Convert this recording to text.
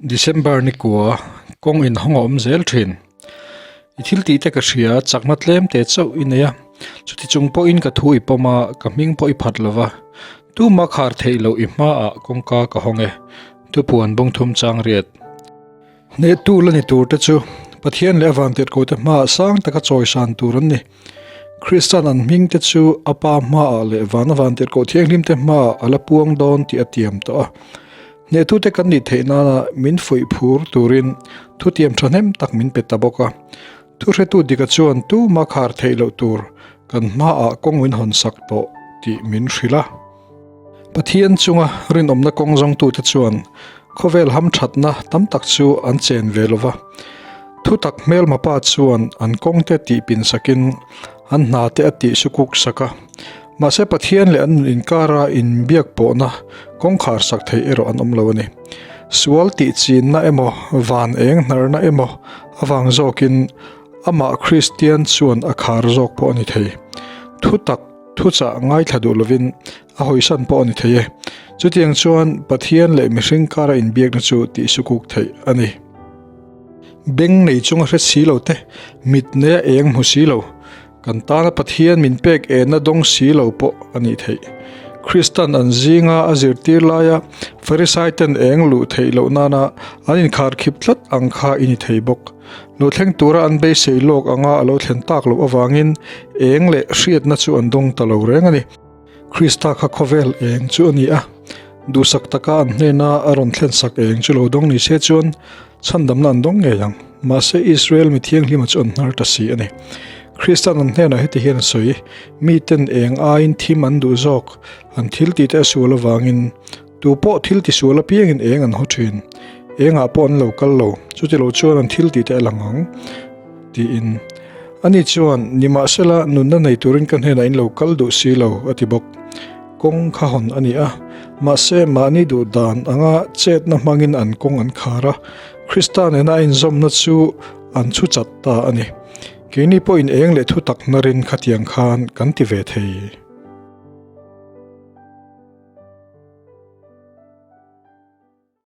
December ni kua kawng inhawng a awm zel thin. I thil tih te ka hria, chakna tlem te chauh i nei a, chuti chung pawhin ka thu i pawm a, ka hming pawh i phat lo va, tuma khar theih loh i hmaah kawngka ka hawng e, thupuan bawngthum chang riat. Hnehtu la ni tur te chu Pathian leh a vantirhkohte hmaah sang taka chawisan tur an ni. Kristan an hming te chu a Pa hmaah leh vana vantirhkoh thianghlim te hmaah a la puang dawn tih a tiam tawh a. Hnehtute kan nih theih nana min fuih phur turin thutiam thahnem tak min pe ta bawk a. Thuhretu dika chuan tuma khar theih loh tur kan hmaah kawng min hawn sak tawh tih min hrilh a. Pathian chunga rinawmna kawng zawngtute chuan khawvel hamthatna tam tak chu an chen ve lo va. Thutak hmelma pa chuan an kawngte tihpin sakin an hnate a tih sukuk sak a. Mahse Pathian leh an nun inkara inbiak pawhna kawngkhar sak theih erawh an awm lo a ni. Sual tih chinna emaw, van eng hnarna emaw avang zawkin amah Kristian chuan a khar zawk pawh a ni thei. Thutak thuchah ngaithla duh lovin a hawisan pawh a ni thei e. Chutiang chuan Pathian leh mihring kara inbiakna chu tihsukuk theih a ni. Beng nei chunga hre si lo te, mit neia eng hmu si lo, kan tana Pathian min pek enna dawng si lo pawh a nih theih. Kristan an zinga a zirtir laia Farisaiten eng luh theih loh nana an inkharkhip tlat ang kha i ni thei bawk. Lo thleng tura an beisei lawk anga a lo thlen tak loh avangin eng leh hriatna chu an dawng ta lo reng a ni. Krista kha khawvel eng chu a ni a, duhsak taka an hnena a rawn thlensak eng chu lo dawng ni se chuan chhandamna an dawng ngei ang. Mahse Israel mi thianghlima chu an hnar ta si a ni. Krista'n an hnenah heti hian a sawi, Miten eng aiin thim an duh zawk, an thil tihte a sual avangin. Tu pawh thil tisual apiangin eng an haw thin. Engah pawh an lo kal lo, chutilo chuan an thil tihte a lang ang, tiin. Ani chuan, Nimahsela, nunna nei turin ka hnenah in lo kal duh si lo, a ti bawk. Kawng kha hawn a ni a, mahse mahni duh dan anga chetna hmangin an kawng an khar a, Krista nena a inzawmna chu an chhu chat ta a ni. Keini pawhin eng leh thutak hnarin khatiang khan kan ti ve thei.